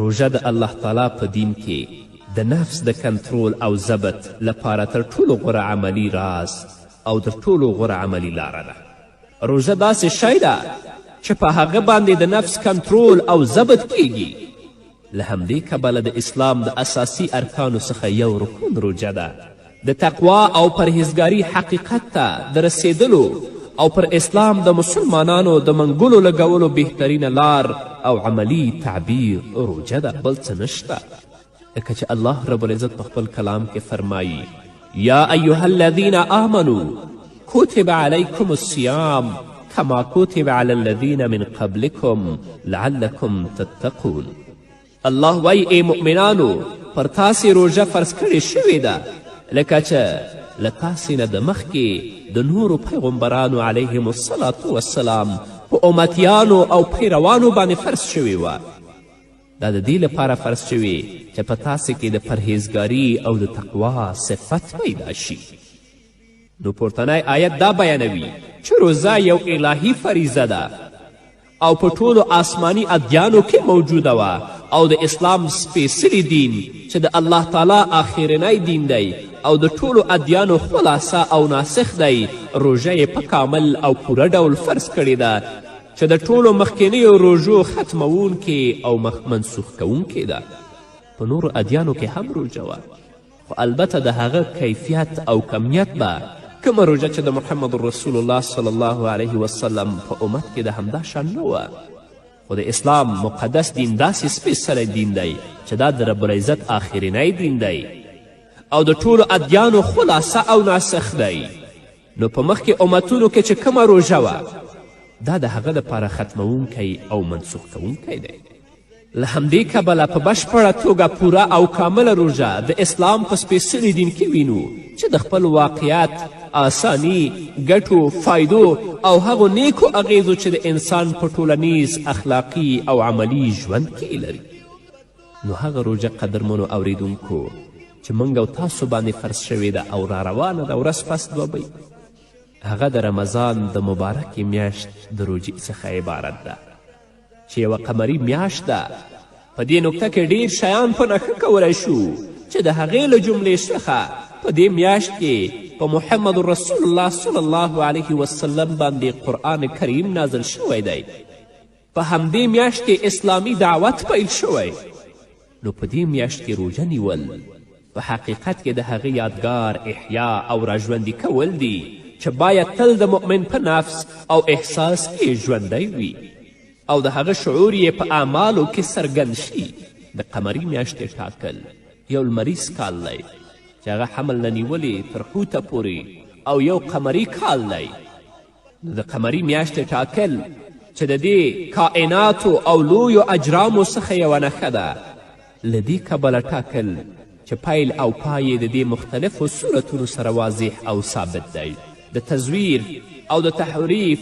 روژه د الله تعالی په دین کې د نفس د کنترول او ضبط لپاره تر ټولو غوره عملي راز او تر ټولو غوره عملي لاره ده. روژه داسې شی ده چې په هغه باندې د نفس کنترول او ضبط کیږي. له همدې کبله د اسلام د اساسي ارکانو څخه یو رکن روژه ده. د تقوا او پرهیزګاري حقیقت ته د رسېدلو او پر اسلام د مسلمانانو د منګولو لګولو بهترینه لار او عملي تعبیر روژه ده، بل څه نشته. لکه چې الله رب العزت په خپل کلام کې فرمایي: یا ایها الذین آمنو کتب علیکم الصیام کما کتب علی الذین من قبلکم لعلکم تتقون. الله وایي: ای مؤمنانو، پر تاسې روژه فرض کړې شوې ده لکه چې له تاسې نه د مخکې د نورو پیغمبرانو علیهم الصلاة والسلام په امتیانو او پیروانو باندې فرض شوې وه. دا د دې لپاره فرض شوې چې په تاسې کې د پرهیزګاري او د تقوا صفت پیدا شي. نو پورتنی آیت دا بیانوي چې روزه یو الهي فریضه ده او په ټولو آسماني ادیانو کې موجوده وه، او د اسلام سپېڅلي دین چې د الله تعالی آخرنی دین دی او د ټولو ادیانو خلاصه او ناسخ دی، روژه یې په کامل او پوره ډول فرض کړې ده چې د ټولو مخکنیو روژو ختموونکې او منسوخ کوونکې ده. په نورو ادیانو کې هم روژه وه، خو البته د هغه کیفیت او کمیت به کومه روژه چې د محمد رسول الله صلی الله علیه وسلم په امت کې د همدا شان نه وه. خو د اسلام مقدس دین داسې سپېڅلی دین دی چې دا د رب العزت آخرینی دین دی او د ټولو ادیانو خلاصه او ناسخ دی. نو په مخکې امتونو کې چې کومه روژه وه، دا د هغه لپاره ختموونکی او منسوخ کوونکی دی. له همدې کبله په بشپړه توګه پوره او کامله روژه د اسلام په سپېڅلي دین کې وینو چې د خپل واقعیت، آسانی، ګټو، فایدو او هغو نیکو اغیزو چې د انسان په ټولنیز، اخلاقي او عملي ژوند کې لري. نو هغه روژه قدرمنو اوریدونکو چې موږ او تاسو باندې فرض شوې ده او را روانه ده ورځ پس دوه بۍ، هغه د رمضان د مبارکې میاشت د روژې څخه عبارت ده چې یوه قمري میاشت ده. په دې نکته کې ډیر شیان په نښه کولی شو چې د هغې له جملې څخه په دې میاشت کې په محمد رسول الله صلی الله علیه وسلم باندې قرآن کریم نازل شوی دی. په همدې میاشت کې اسلامي دعوت پیل شوی. نو په دې میاشت کې روژه نیول په حقیقت کې د هغه یادګار احیا او راژوندي کول دي چې باید تل د مؤمن په نفس او احساس کې ژوندی وي او د هغه شعور یې په اعمالو کې څرګند شي. د قمري میاشتې ټاکل یو لمریز کال دی چې هغه حمل نه نیولې تر حوته پورې او یو قمري کال دی. نو د قمري میاشتې ټاکل چې د دې کائناتو او لویو اجرامو څخه یوه نښه ده، له دې کبله ټاکل چې پیل او پای یې د دې مختلفو صورتونو سره واضح او ثابت دی، د تزویر او د تحریف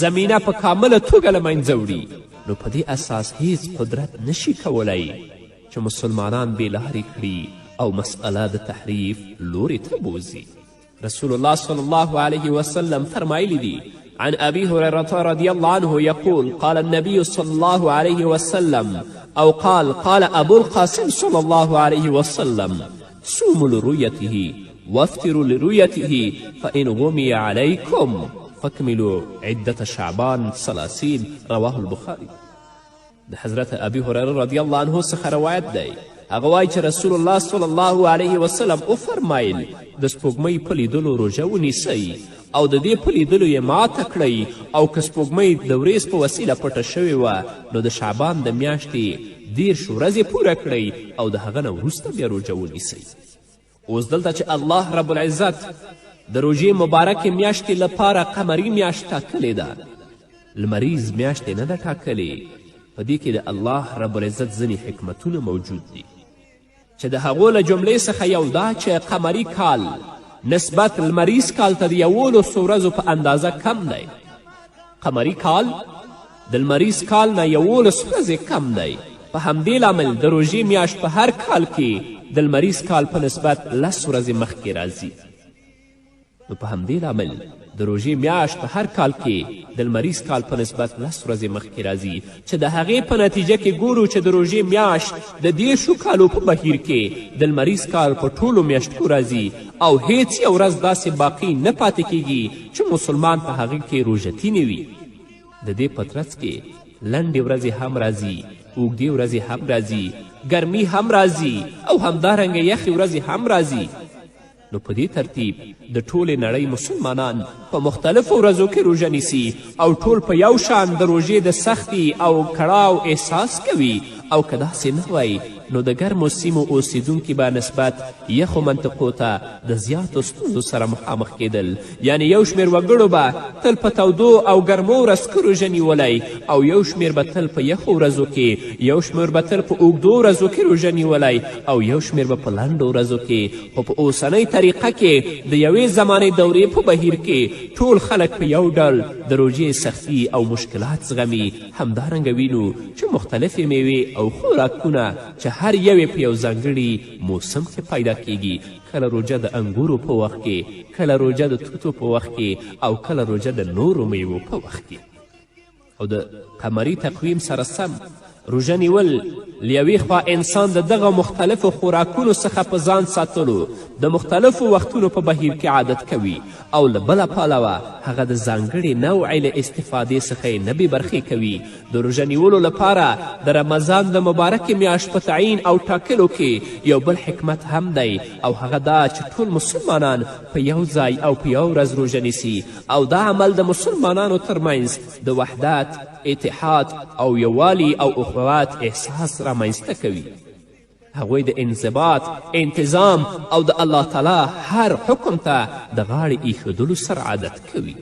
زمینه په کامله توګه له منځه وړي. نو په دې اساس هیڅ قدرت نشي کولی چې مسلمانان بې لارې کړي او مسئله د تحریف لورې ته بوځي. رسول الله صلی الله علیه وسلم فرمایلی دي: عن أبي هريرة رضي الله عنه يقول: قال النبي صلى الله عليه وسلم أو قال قال أبو القاسم صلى الله عليه وسلم: صوموا لرؤيته وافتروا لرؤيته، فإن غمي عليكم فاكملوا عدة شعبان 30. رواه البخاري. د حضرت ابي هریره رضی الله عنه څخه روایت دی، هغه وایي چې رسول الله صلی الله علیه وسلم وفرمایل: د سپوږمۍ په لیدلو روژه ونیسئ او د دې په لیدلو یې ماته کړئ، او که سپوږمۍ د وریځ په وسیله پټه شوې وه نو د شعبان د میاشتې 30 ورځې پوره کړئ او د هغه نه وروسته بیا روژه ونیسئ. اوس دلته چې الله رب العزت د روژې مبارکې میاشتې لپاره قمري میاشت ټاکلې ده، لمریز میاشتې نه ده ټاکلې، په دې کې د الله رب العزت ځینې حکمتونه موجود دي چې د هغو له جملې څخه یو دا چې قمري کال نسبت لمریز کال ته د 11 ورځو په اندازه کم دی. قمري کال د لمریز کال نه 11 ورځې کم دی. په همدې لامل د روژې میاشت په هر کال کې د لمریز کال په نسبت 10 ورځې مخکې راځي. نو په همدې لامل د روژې میاشت په هر کال کې د لمریز کال په نسبت 10 ورځې مخکې راځي، چې د هغې په نتیجه کې ګورو چې د روژې میاشت د 30 کالو په بهیر کې د لمریز کال په ټولو میاشتو راځي او هیڅ یو ورځ داسې باقي نه پاتې کیږي چې مسلمان په هغې کې روژتي نه وي. د دې په ترڅ کې لنډې ورځې هم راځي، اوږدې ورځې هم راځي، ګرمي هم راځي او همدارنګه یخې ورځې هم راځي. نو په دې ترتیب د ټولې نړۍ مسلمانان په مختلفو ورځو کې روژه نیسي او ټول په یو شان د روژې د سختي او کړاو احساس کوي. او که داسې نه وای نو د ګرمو سیمو اوسیدونکي به نسبت یخو منطقو ته د زیاتو ستونزو سره مخامخ کیدل. یعنې یو شمېر وګړو به تل په تودو او ګرمو ورځو کې روژه نیولی او یو شمېر به تل په یخو ورځو کې، یو شمېر به تل په اوږدو ورځو کې روژه نیولی او یو شمېر به په لنډو ورځو کې. خو په اوسنۍ طریقه کې د یوې زمانې دورې په بهیر کې ټول خلک په یو ډول د روژې سختي او مشکلات زغمي. همدارنګه وینو چې مختلفې میوې او خوراکونه چې هر یو په یو ځانګړي موسم کې پیدا کیږي، کله روژه د انګورو په وخت کې، کله روژه د توتو په وخت کې او کله روژه د نورو میوو په وخت کې. او د قمري تقویم سره سم روژه نیول له یوې خوا انسان د دغه مختلفو خوراکونو څخه په ځان ساتلو د مختلفو وختونو په بهیر کې عادت کوي او له بله پلوه هغه د ځانګړې نوعې له استفادې څخه یې نه بې برخې کوي. د روژه نیولو لپاره د رمضان د مبارکې میاشت په تعیین او ټاکلو کې یو بل حکمت هم دی، او هغه دا چې ټول مسلمانان په یو ځای او په یو ورځ روژه نیسي او دا عمل د مسلمانانو ترمنځ د وحدت، اتحاد او یووالي او اخوت احساس رامنځته کوي. هغوی د انضباط، انتظام او د الله تعالی هر حکم ته د غاړې ایښودلو سره عادت کوي.